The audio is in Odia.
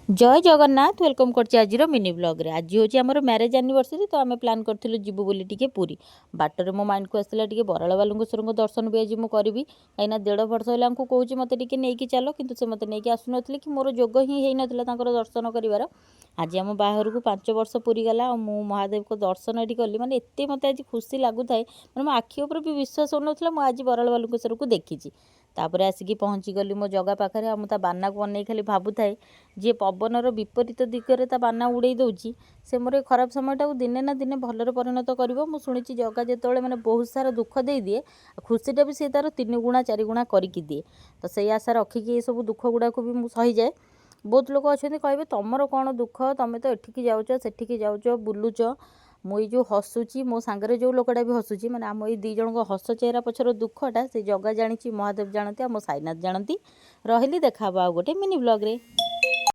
ଜୟ ଜଗନ୍ନାଥ। Welcome କରୁଛି ଆଜିର ମିନି ବ୍ଲଗ୍ରେ। ଆଜି ହେଉଛି ଆମର ମ୍ୟାରେଜ୍ ଆନିଭର୍ସରୀ। ତ ଆମେ ପ୍ଲାନ୍ କରିଥିଲୁ ଯିବୁ ବୋଲି ଟିକେ ପୁରୀ। ବାଟରେ ମୋ ମାଇଣ୍ଡକୁ ଆସିଲା, ଟିକେ ବରାଳ ବାଲୁଙ୍କେଶ୍ୱରଙ୍କ ଦର୍ଶନ ବି ଆଜି ମୁଁ କରିବି, କାହିଁକିନା 1.5 ବର୍ଷ ହେଲା ତାଙ୍କୁ କହୁଛି, ମୋତେ ଟିକେ ନେଇକି ଚାଲ, କିନ୍ତୁ ସେ ମୋତେ ନେଇକି ଆସୁନଥିଲେ କି ମୋର ଯୋଗ ହିଁ ହେଇନଥିଲା ତାଙ୍କର ଦର୍ଶନ କରିବାର। ଆଜି ଆମ ବାହାଘରକୁ 5 ବର୍ଷ ପୁରିଗଲା ଆଉ ମୁଁ ମହାଦେବଙ୍କ ଦର୍ଶନ ଏଠି କଲି। ମାନେ ଏତେ ମୋତେ ଆଜି ଖୁସି ଲାଗୁଥାଏ, ମାନେ ମୋ ଆଖି ଉପରେ ବି ବିଶ୍ୱାସ ହେଉନଥିଲା ମୁଁ ଆଜି ବରାଳ ବାଲୁଙ୍କେଶ୍ୱରକୁ ଦେଖିଛି। ତାପରେ ଆସିକି ପହଞ୍ଚିଗଲି ମୋ ଜଗା ପାଖରେ। ଆଉ ମୁଁ ତା ବାନାକୁ ଅନେଇ ଖାଲି ଭାବୁଥାଏ, ଯିଏ ପବନର ବିପରୀତ ଦିଗରେ ତା ବାନା ଉଡ଼େଇ ଦେଉଛି, ସେ ମୋର ଏ ଖରାପ ସମୟଟାକୁ ଦିନେ ନା ଦିନେ ଭଲରେ ପରିଣତ କରିବ। ମୁଁ ଶୁଣିଛି, ଜଗା ଯେତେବେଳେ ମାନେ ବହୁତ ସାରା ଦୁଃଖ ଦେଇଦିଏ, ଖୁସିଟା ବି ସେ ତାର ତିନି ଗୁଣା ଚାରି ଗୁଣା କରିକି ଦିଏ। ତ ସେଇ ଆଶା ରଖିକି ଏସବୁ ଦୁଃଖ ଗୁଡ଼ାକୁ ବି ମୁଁ ସହିଯାଏ। ବହୁତ ଲୋକ ଅଛନ୍ତି, କହିବେ, ତମର କ'ଣ ଦୁଃଖ, ତମେ ତ ଏଠିକି ଯାଉଛ, ସେଠିକି ଯାଉଛ, ବୁଲୁଛ। ମୁଁ ଏଇ ଯେଉଁ ହସୁଛି, ମୋ ସାଙ୍ଗରେ ଯେଉଁ ଲୋକଟା ବି ହସୁଛି, ମାନେ ଆମ ଏଇ ଦୁଇ ଜଣଙ୍କ ହସ ଚେହେରା ପଛର ଦୁଃଖଟା ସେ ଜଗା ଜାଣିଛି, ମହାଦେବ ଜାଣନ୍ତି ଆଉ ମୋ ସାଇନାଥ ଜାଣନ୍ତି। ରହିଲି, ଦେଖା ହେବ ଆଉ ଗୋଟେ ମିନି ବ୍ଲଗ୍ରେ।